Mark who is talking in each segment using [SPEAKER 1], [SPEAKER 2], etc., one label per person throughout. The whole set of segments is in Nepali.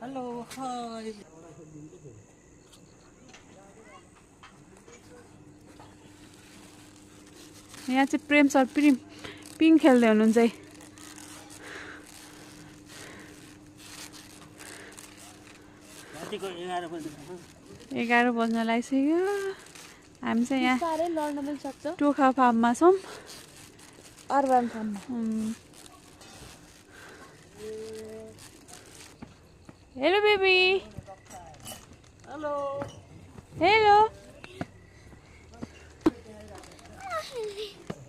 [SPEAKER 1] हेलो हाय
[SPEAKER 2] यहाँ चाहिँ प्रेम सर पिङ खेल्दै हुनुहुन्छ है। 11 बज्न लागिसक्यो। हामी चाहिँ यहाँ
[SPEAKER 3] साह्रै लड्न पनि सक्छ
[SPEAKER 2] टोखा फार्ममा छौँ।
[SPEAKER 3] अरबान फार्ममा।
[SPEAKER 2] Hello baby.
[SPEAKER 1] Hello
[SPEAKER 2] hello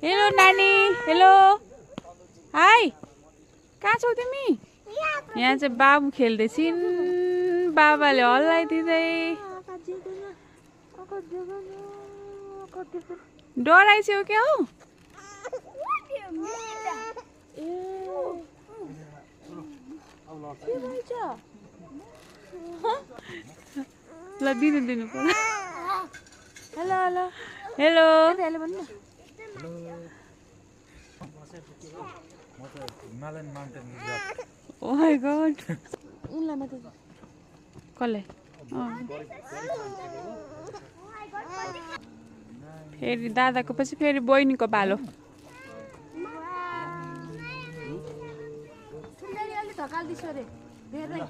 [SPEAKER 2] hello नानी। Hello hi. कहाँ छौ तिमी? यहाँ चाहिँ बाबु खेल्दैछिन्। बाबाले हल्लाइदिँदै डराइस्यौ क्या हौ? ल दिनु पर्यो।
[SPEAKER 3] हेलो हेलो
[SPEAKER 2] हेलो
[SPEAKER 3] हेलो भन्नु
[SPEAKER 4] Himalayan mountain reserve.
[SPEAKER 2] Oh my god.
[SPEAKER 3] उनलाई मात्रै
[SPEAKER 2] कसले? फेरि दादाको पछि फेरि बहिनीको पालो।
[SPEAKER 3] सुन्दरी अलि ढकाल्दिछु अरे धेरै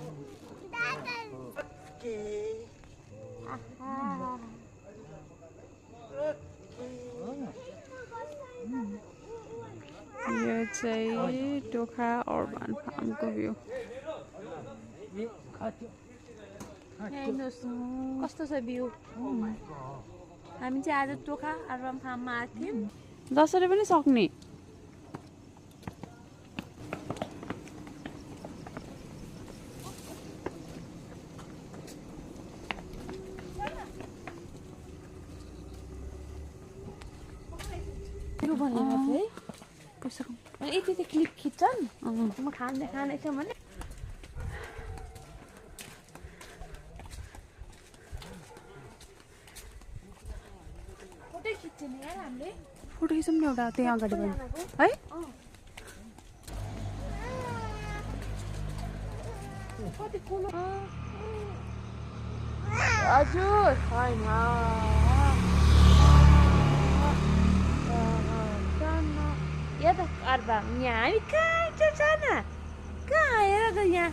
[SPEAKER 2] यो चाहिँ टोखा अर्बन फार्मको भ्यू।
[SPEAKER 3] हेर्नुहोस् कस्तो छ भ्यू। हामी चाहिँ आज टोखा अर्बन फार्ममा आएको थियौँ।
[SPEAKER 2] जसरी पनि सक्ने।
[SPEAKER 3] भने मात्रै यति चाहिँ क्लिप खिच्छन्। म खानेछ भने फोटो खिच्छ नि यार हामीले।
[SPEAKER 2] फोटो खिचौँ नि एउटा त्यहाँ अगाडि पनि है।
[SPEAKER 3] कति कुलो हजुर छैन या त अर्बा यहाँ हामी कहाँ जान कहाँ आएर त यहाँ